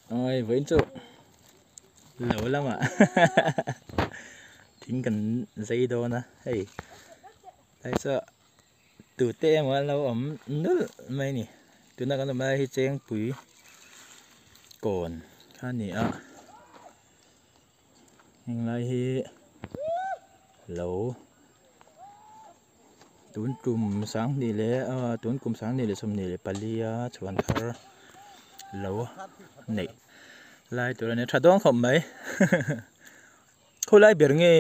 Oi vawiin chu lo lamah thing kan zai dawn a hei tlai chu tute emaw an lo awm nulh mai a ni tuna kan awm lai hi chengpui kawn a ni a heng lai hi lo tun tum sanghnih leh ah tun kum sanghnih leh 24 a chhuan thar lo neih lai tur a ni tha dawn khawp mai khawilai ber nge.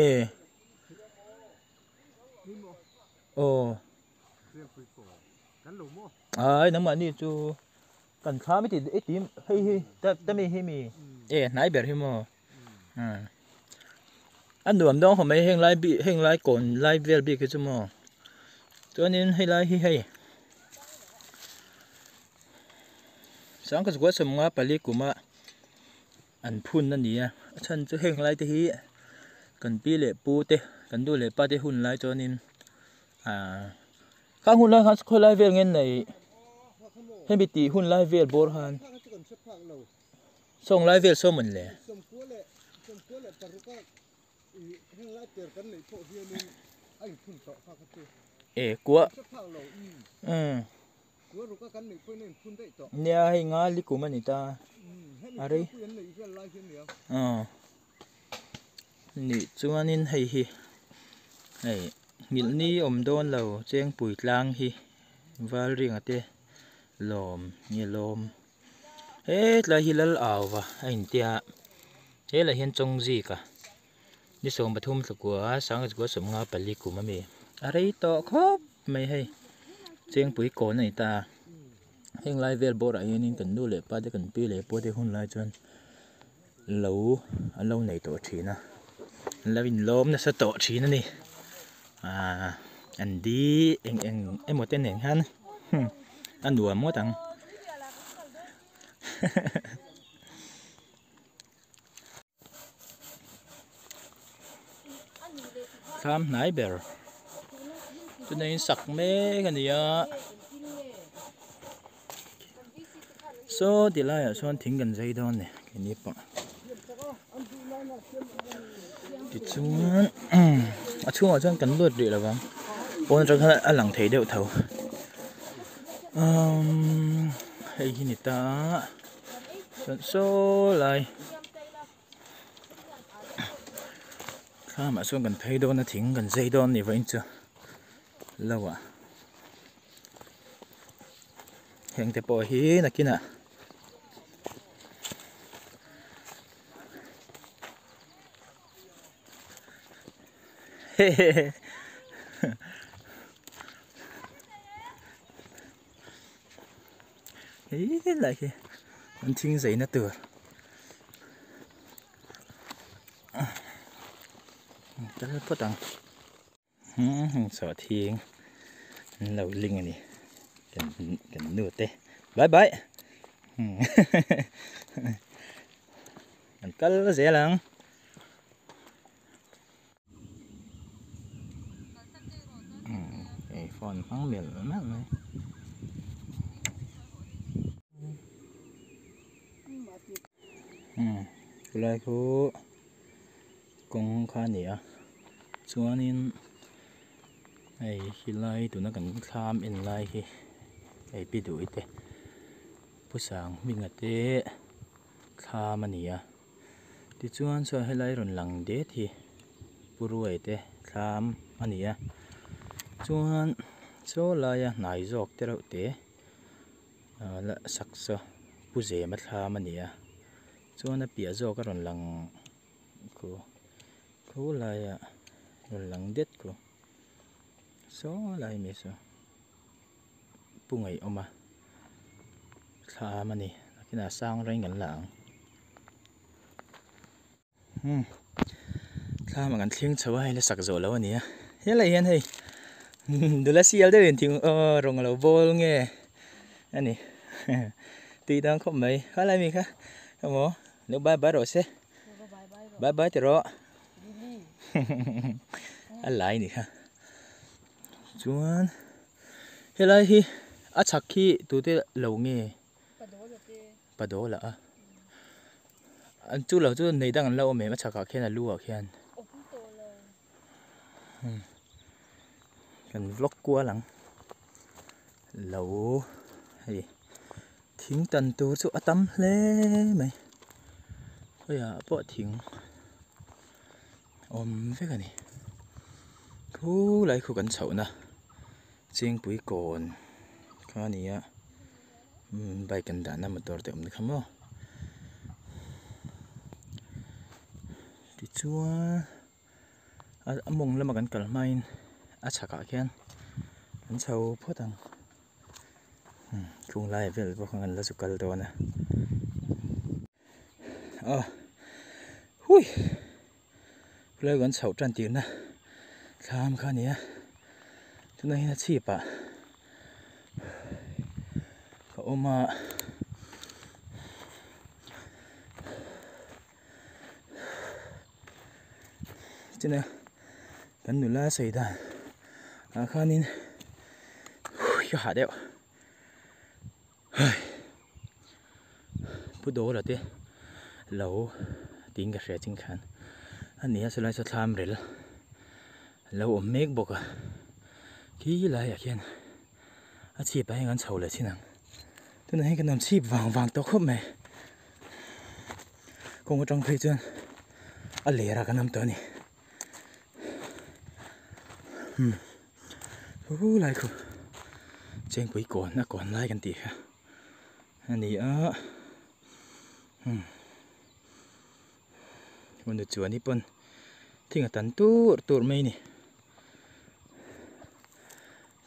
Aw ai nangmah ni chu kan thlam i ti i ti hei hi ta mi hi mi e hnai ber hi maw a nuam dawn khawp mai heng lai bik heng lai kawn lai vel bik hi chu maw chuanin hei lai hi hei sangkhat zakua sawmnga pali kuma an phun a ni a a chhan chu heng lai te hi kan pi leh pu te kan nu leh pa te hun lai chuanin ahh khang hun lai khan khawi lai vel nge nei hemi tih hun lai vel bawr khan sawng lai vel saw mawn le. E kua umm nia hei nga likum a ni ta a rei aw nih chuanin hei hi hei nghilh ni awm dawn lo chengpui tlang hi valringa te lawm nge lawm hetlai hi lal au va a intia helai hian chawngzika. Ni 13 thlakua sangkhat 94 kum a mi. A rei tawh khawp mai hei. Chengpui kawn a ni ta. Heng lai vel bawrah hianin kan nu leh pa te kan pi leh pu te hun lai chuan lo an lo nei tawh thin a. An lo inlawm nasa tawh thin a ni. Aaa an di eng eng emaw te nen khan a nuam ngawt ang. Thlam hnai ber chutah in sak mek a ni a saw ti laiah sawn thing kan zai dawn a ni keini pawh tichuan a chhungah chuan kan lut rih lo vang pawn atang khan a lang thei deuh tho umm hei hi ni ta a. Chuan saw lai thlamah chuan kan phei dawn a thing kan zai dawn a ni vawiin chu lo ah heng te pawh hi nakinah hehehe. Hei lai khi an thing zaina tur kal phawt ang sawhthing an lo ling a ni kan nu te bye bye an kal zel ang. Hei phone hmang mial mial mai. Chulai khu kawng kha a ni a chuanin hei helai tuna kan thlam en lai hi hei pi duh te pu sang hminga te thlam a ni a. Tichuan saw helai rawn lang det hi pu ruai te thlam a ni a chuan saw laia hnai zawk te reuh te ah la sak saw pu zema thlam a ni a chuan a piah zawk a rawn lang khu khu laia rawn lang det khu saw lai mai saw pu ngaihawm a thlam a ni nakinah sang reng kan la ang. Umm thlam ah kan thleng chho a hei la sak zawh lo a ni a helai hian hei nula sial deuhin thing aw rawng a lo bawl nge a ni tui dang khawp mai khalai mi kha emaw lo bye bye rawh se bye bye ti rawh a lai ni kha chuan helai hi a chhak hi tute lo nge. Padola a. An chu lo chu nei dang an lo awm em a chhakah khian a lu ah khian. Awm tawh lo. Kan vlog kual ang. Lo hei thing tan tur chu a tam hle mai. Khawiah pawh thing awm vek a ni. Khulai khu kan chhohna Chengpui kawn kha a ni a. Bike an dahna motor te awm kha maw tichuan a mawng lama kan kal hmain a chhakah khian an chho phawt ang chung lai vel pawh khan kan la zu kal dawn a aw hui khulai kan chhoh tan tirna thlam kha a ni a tunah hian a chhip ah ka awm a chuna kan nula sawi dan ah khanin ka hah deuh Pu Dawla te lo tiin ka hria ching khan a ni a chulai chu thlam rel lo awm mek bawk a khi laiah khian a chhip ah hian kan chho leh thin ang tunah hian kan rawn chhip vang vang tawh khawp mai kawng atang phei chuan a ler ah kan awm tawh a ni umm. Hu lai khu chengpui kawn a kawn lai kan tih kha a ni a umm hmun chuan hi pawn thing a tan tur tur mai a ni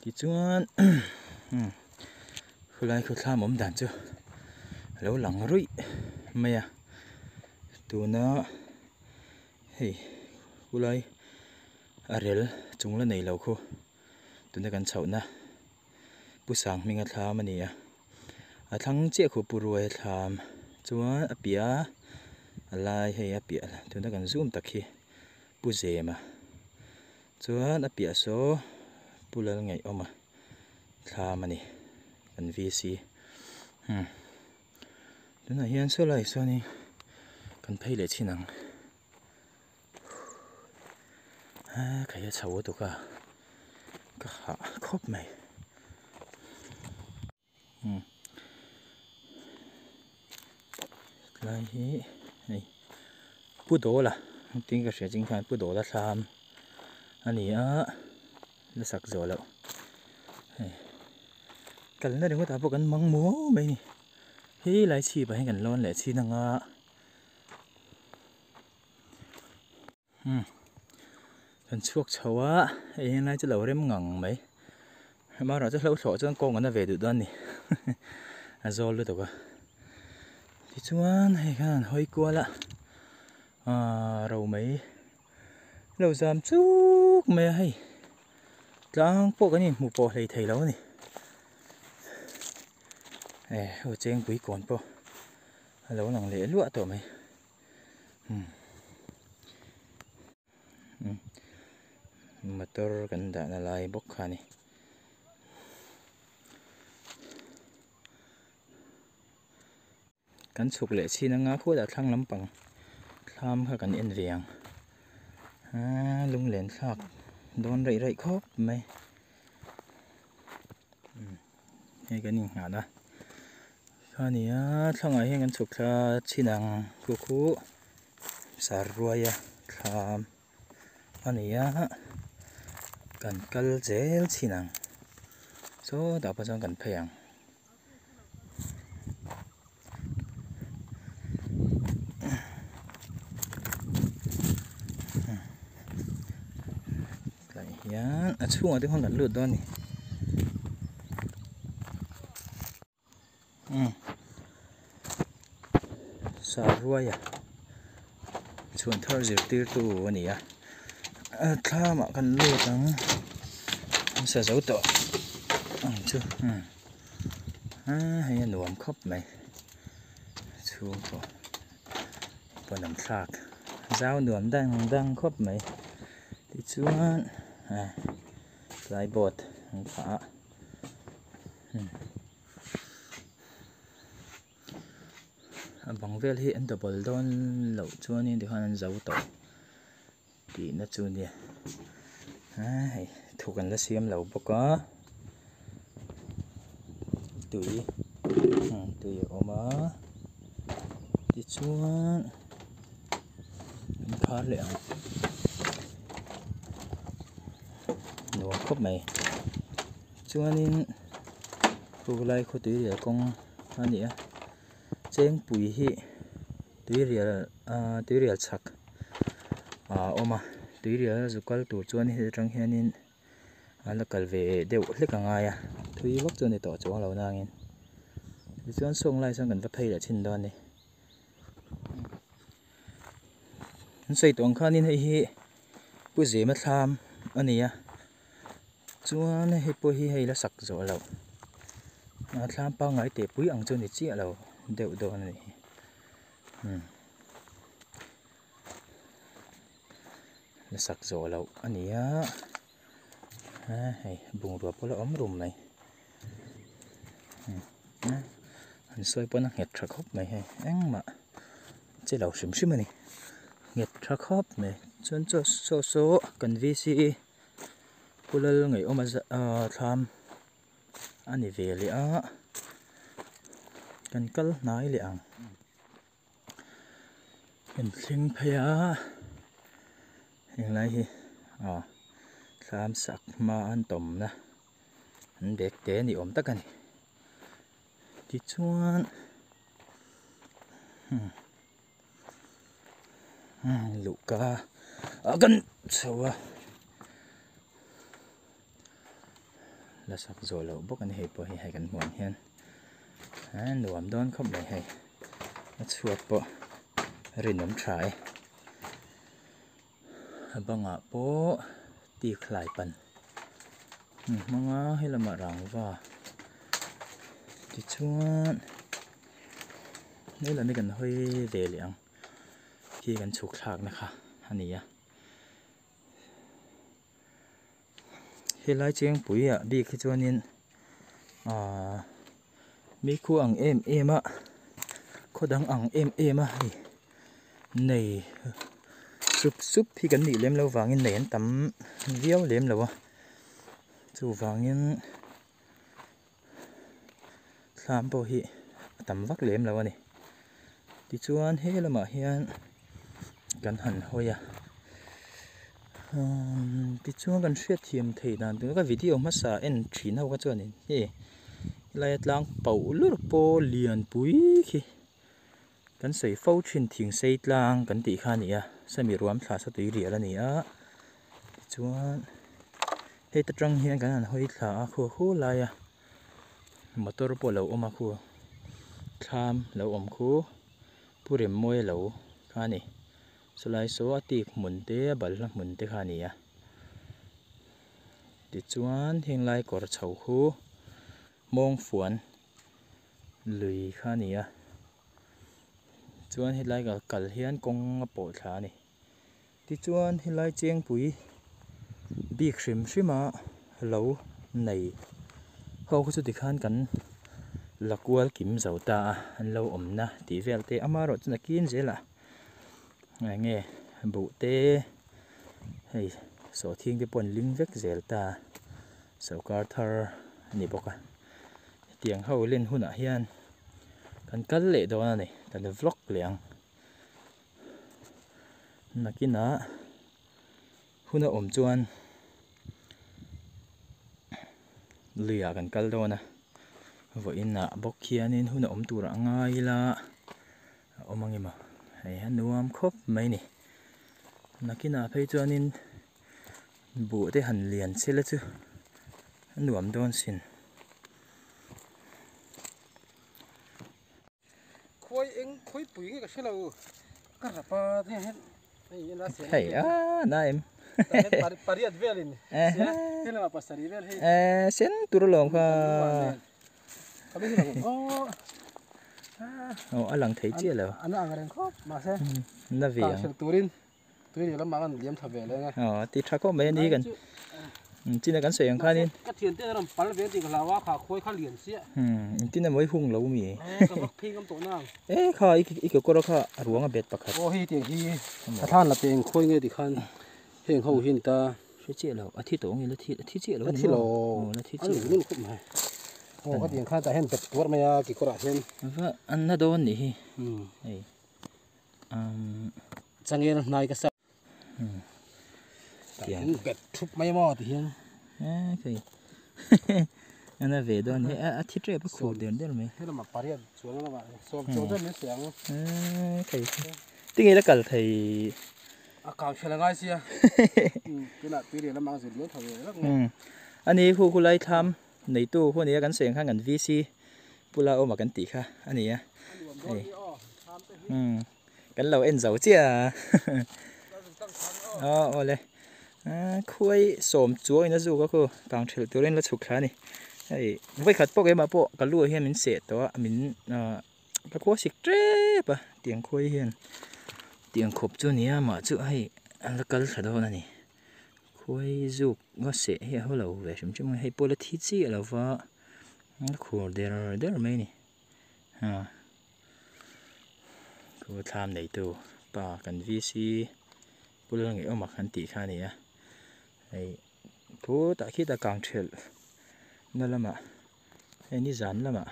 tichuan umm khulai khu thlam awm dan chu a lo lang ruih mai a tuna hei khulai. A rel chung la nei lo khu tuna kan chhohna Pu Sang hminga thlam a ni a, a thlang chiah khu Pu Ruaia thlam chuan a piah a lai hei a piah tuna kan zoom tak hi Pu Zema chuan a piah saw Pu Lalngaihawma thlam a ni kan VC umm tunah hian saw lai sawnin kan phei leh chhin ang. Kei a chho lutuk a ka hah khawp mai umm tlai hi hei pu dawla tin ka hria ching khan pu dawla thlam a ni a la sak zawh loh hei kalna ringawt ah pawh kan mang muau mai a ni helai chhip ah hian kan lawn leh chin anga. Kan chhuak chho a hei helai chu lo rem ngang mai amaherawh chu hlo thlawh chuan kawng an la ve duh dawn a ni a zawl lutuk a tichuan hei khan an hawi kual a ahh ro mai lo zam chuk mai a hei tlang pawh kan inhmu pawh hlei thei lo a ni eh aw chengpui kawn pawh a lo lang leh luah tawh mai. Motor kan dahna lai bawk kha a ni. Kan chhuk leh chhin anga khualah thlang lampang thlam kha kan en ve ang. Aa lunglen thlak dawn raih raih khawp mai. Hei kan innghan a kha a ni a thlangah hian kan chhuk thla chhin ang khu khu sar ruai a thlam a ni a kan kal zel chhin ang sawtah pawh chuan kan phei ang. Tlaiah hian a chhungah te khuan kan lut dawn a ni umm Saruaia chhuan thar zirtirtu a ni a a thlamah kan lut ang an sa zo tawh ang chu umm aa hei a nuam khawp mai chhungkaw pawn an thlak zau nuam dang dang khawp mai. Tichuan eh plyboard an phah a A bang vel hi an double dawn loh chuanin tikhan an zo tawh tihna chu nia hei thuk an la siam lo bawk a tui tui a awm a tichuan an khar leh ang nuam khawp mai chuanin khulai khaw tui rial kawng a ni a chengpui hi tuirial ahh tuirial chhak a awm a tuirial a zu kal tur chuan heta tang hianin a la kal ve deuh hlek a ngai a thui vak chu a ni tawh chuang lo nangin tichuan sawng lai sawn kan va phei leh thin dawn a ni an sawi tawh ang khanin hei hi Pu Zema thlam a ni a chuan hei pawh hi hei la sak zawh loh a thlam pangngai teh pui ang chu a ni chiah lo deuh dawn a ni hi umm la sak zawh loh a ni a hei bungrua pawh la awm rum mai an sawi pawn a nghet tha khawp mai hei engmah che lo hrim hrim a ni nghet tha khawp mai chuan chaw saw saw kan v c pu lal ngaihawm a thlam a ni ve leh a kan kal hnai leh ang kan thleng phei a henglai hi aw thlam sak hma an tawmna an bag te ni awm tak a ni tichuan luhka a kan chho a la sak zawh loh bawk a ni hei pawh hi hei kan hmuh ang hian a nuam dawn khawp mai hei a chhuat pawh rinawm tha e a bangah pawh tik hlai pan an hmang a helamah rangva tichuan helam hi kan hawi ve leh ang khi kan chhuk thlakna kha a ni a helai chengpui ah bik hi chuanin ahh mi khu ang em em a khaw dang ang em em a hei nei sup sup hi kan nih lem lo vangin nei an tam viau lem lo a chuvangin thlam pawh hi a tam vak lem lo a ni tichuan he lamah hian kan han hawi a umm tichuan kan hriatthiam theih dan tur ka video hmasa en thin ho kha chuanin hei helai a tlang pauh lur pawh lianpui khi kan sawi fo thin thing sei tlang kan tih kha a ni a sami ruam thla sa tui rial a ni a tichuan heta tang hian kan han hawi thla a khu hu laia motor pawh lo awm a khu thlam lo awm khu pu Remmawia lo kha a ni chulai saw a tik hmun te a balhla hmun te kha a ni a tichuan heng lai kawr chho khu Hmawngfuan lui kha a ni a chuan helai kal hian kawng a pawh thla a ni. Tichuan helai chengpui bik hrim hrim a lo nei ho kha chu tikhan kan la kual kim zo ta a an lo awmna tih vel te amaherawh chu nakin zelah eng nge buh te hei sawhthing te pawh an ling vek zel ta a sorkar thar a ni bawk a hetiang ho len hunah hian kan kal leh dawn a ni kan vlog leh ang. Nakinah hun a awm chuan luiah kan kal dawn a vawiinah bawk hianin hun a awm turah a ngai ila a awm ang emaw hei a nuam khawp mai a ni nakinah phei chuanin buh te han lian se la chu a nuam dawn sin. Khuai eng khawi pui nge ka hre lo ka rap a hei hian hei ila se hei a na em pariat velin he lama pasarih vel hei eh sen tur alawm kha oh a lang thei chiah lo an ang reng khawp mahse na ve ang turin tui leh lamah kan liam tha ve leng a oh ti tha khawp mai ani kan Chin a kan sawi ang khanin. Ka thian te an rawn pal ve tih ka hlau a, kha khuai kha lian chiah. Engtin emaw i hung lo mi? E ka vak phei ngam tawh nang. E kha i kekawr a kha a ruang a bet pakhat. Aw hei tiang hi a thlan la peng khawi nge tih khan heng ho hi a ni ta. Hre chiah lo, a thi tawh nge la thi a thi chiah lo a ni maw? A thi lo, la thi chiah lo. A nul khawp mai. Aw ka tiang khan tah hian bet tuar mai a kekawr ah hian. Va an na dawn nih hi. Hei umm. Changel hnai ka sa. Tah hian bet thup mai maw ti hian. E kei ana ve dawn hi a thi tep a khur der der mai. He lamah pariat chuan a lamah sawm chuan dawn min sawi ang. E kei tinge la kal thei. A kang hrel a ngai sia. Tunah tui lamah a zir lian tho ve lak mai. Ani hu hu lai thlam neitu hu ania kan sawi ang khan kan VC pula awm a kan tih kha a ni a. Hei. Kan lo en zo chiah a. Aw awle. Khuai sawm chuangin a zuk a khu kang thelh turin la chhuk thla a ni. Hei vawikhat pawh keimah pawh ka lu ah hian min seh tawh a min ka khua sik tep a tiang khuai hian tiang khawp chu a ni a mah chu hei a la kal thla dawn a ni. Khuai zuk a seh hi a haw lo ve hrim hrim a hei pawh la thi chiah lo va a khur der der mai a ni. Thu thlam neitu pa kan VC Pu Lalngeihawma kan tih kha a ni a, hei thu tah khita kang thelh na lamah hei nizan lamah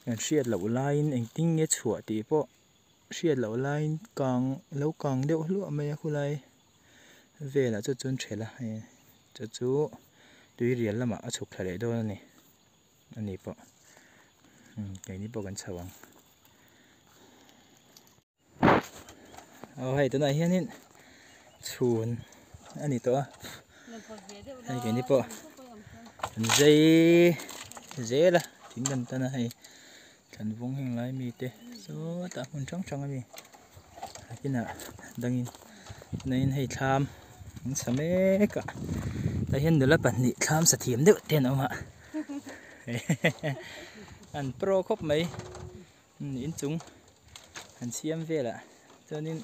kan hriat loh laiin engtin nge chhuah tih pawh hriat loh laiin kang lo kang deuh hluah mai a khulai velah chu chuan thelh a hei chu chu tuirial lamah a chhuk thla leh dawn a ni. A ni pawh keini pawh kan chho ang. Aw hei tunah hianin chhun a ni tawh a hei keini pawh an zei zel a thing kan tan a hei thlan vawng heng lai mi te sawtah hmun hrang hrang a mi nakinah dangin tunah hei thlam an sa mek a tah hian nula pahnih thlam sa thiam deuh te an awm a an pro khawp mai inchung an siam velah chuanin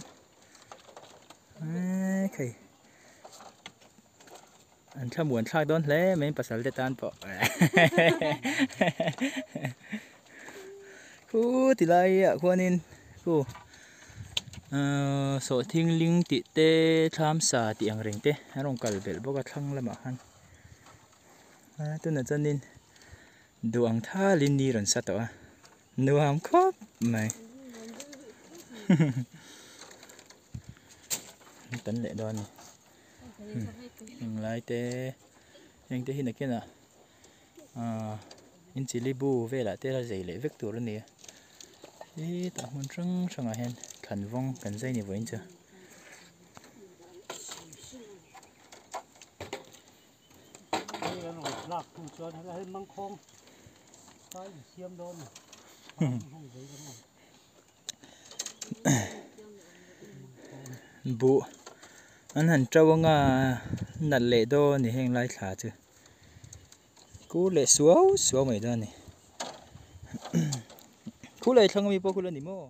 ekhei an thlamuan thlak dawn hle mai pasal te tan pawh khu ti lai ah khuanin khu sawhthing ling tih te thlam sa tih ang reng te an rawn kal belh bawk a thlang lamah khan. Tunah chuanin duh ang thalin ni rawn sa tawh a, nuam khawp mai. Kan leh dawn a ni. Heng lai te heng te hi nakinah ah in chili bu velah te la zei leh vek tur a ni a. Hetah hmun hrang hrangah hian thlan vawng kan zai ni vawiin chu. Buh an han to anga nalh leh dawn a ni heng lai thla chu kur leh suau suau mai dawn a ni khulai thlang ami pawh khul a ni maw.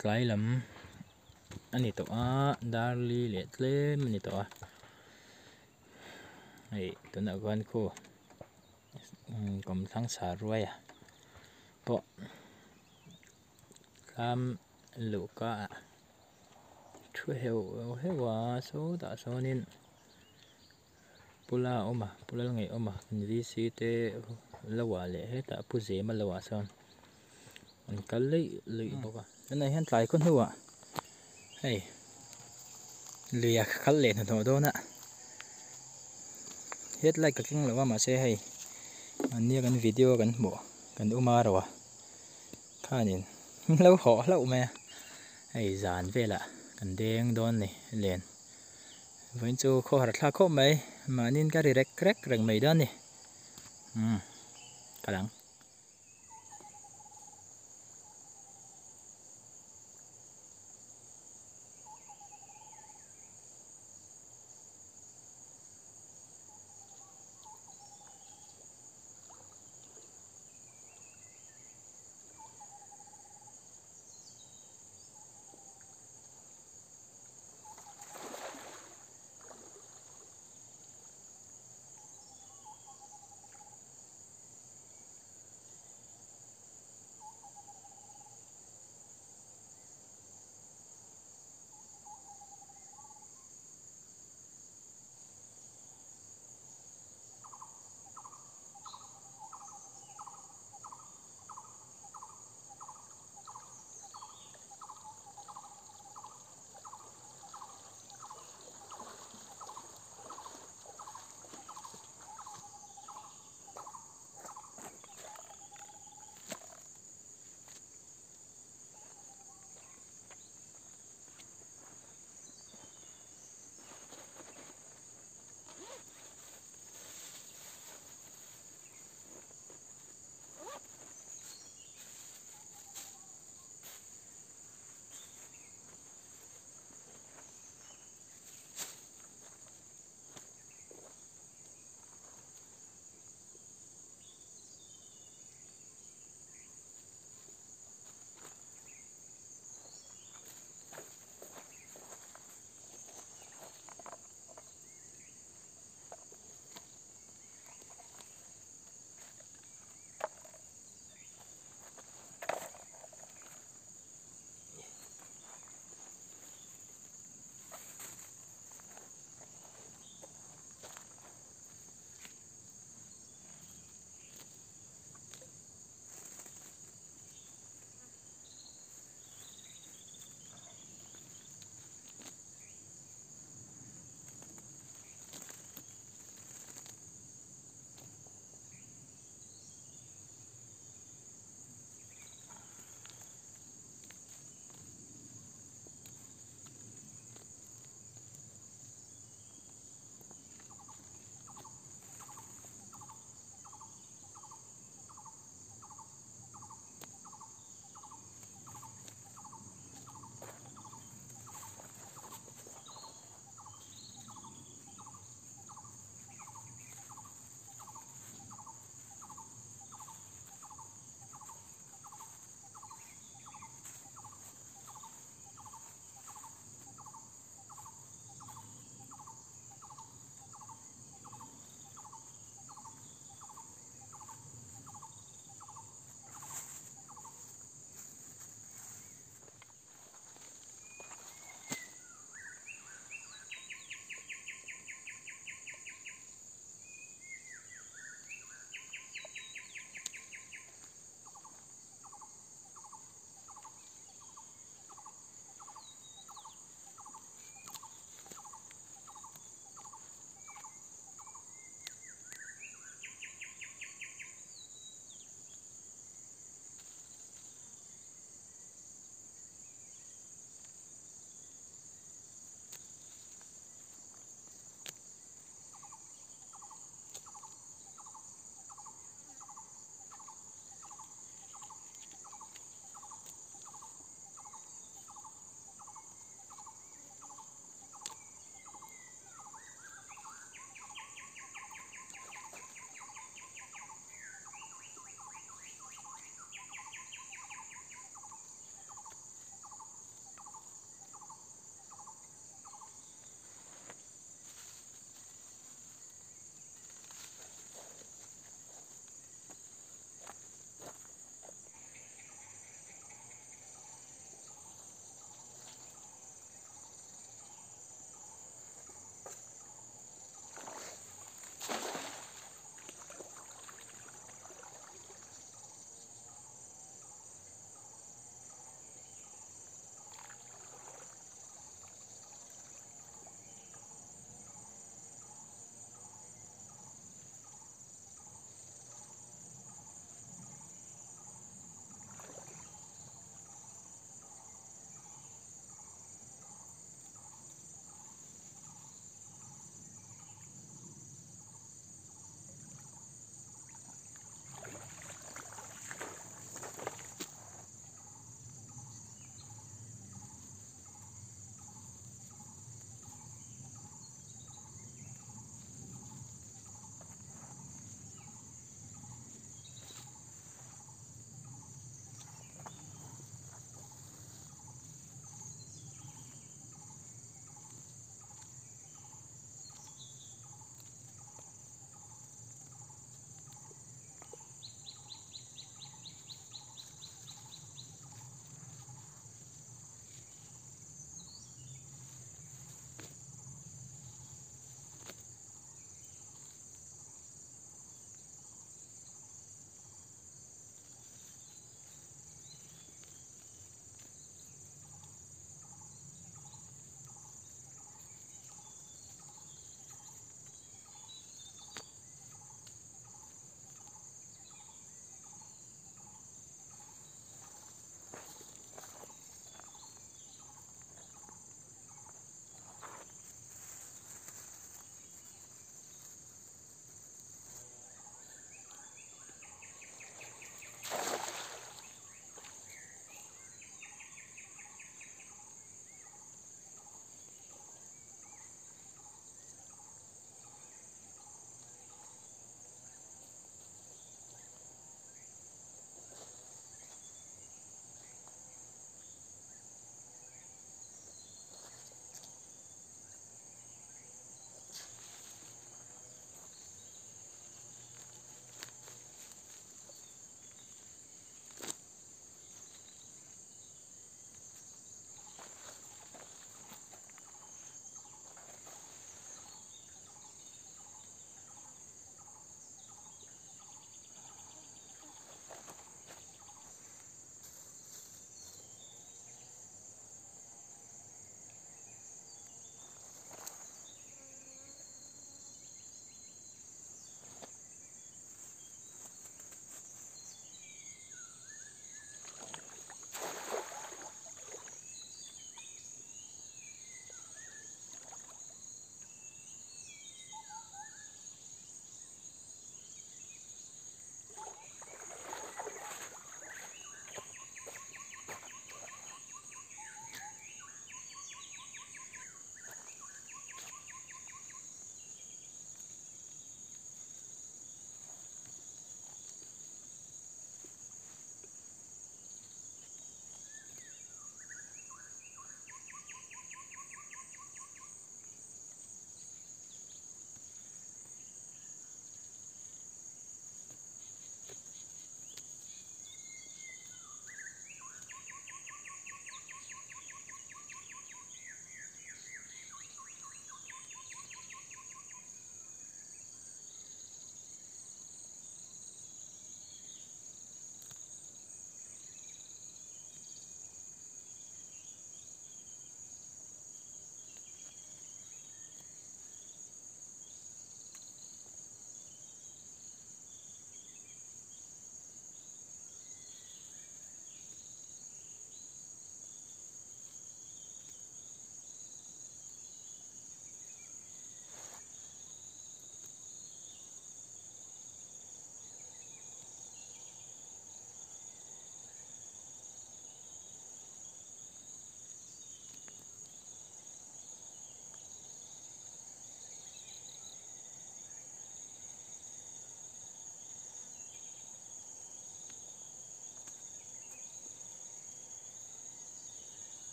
Tlai lam a ni tawh a darli leh tlem a ni tawh a hei tunah khuan khu kawmthlang sa ruai a pawh thlam luhka ah thu heuh heuh a sawtah sawnin pula a awm a pula ngei awm a v c te lo ah leh hetah pu zema lo ah sawn an kal luih luih bawk a tunah hian tlai khaw hnuah hei lui a kal leh hnathawh dawn a headlight ka keng lo a mahse hei mahnia kan video kan hmuh kan um a ro a khanin lo hawh hlauh mai a hei zan velah kan deng dawn a ni len vawiin chu khawhar thlak khawp mai mahniin ka ri rek rek reng mai dawn a ni umm ka dang.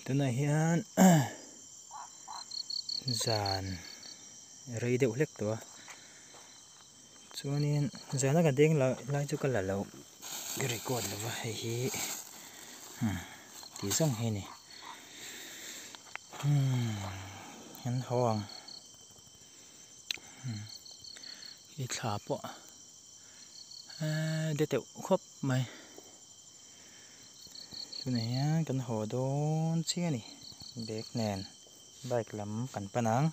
Tunah hian zan rei deuh hlek tawh a chuanin zana ka deng lai chu ka la lo ka record lo va hei hi tih zawng hi a ni an haw ang i thla pawh de teuh khawp mai. Tunah hian kan haw dawn chiang a ni bag nen bike lam kan pan ang.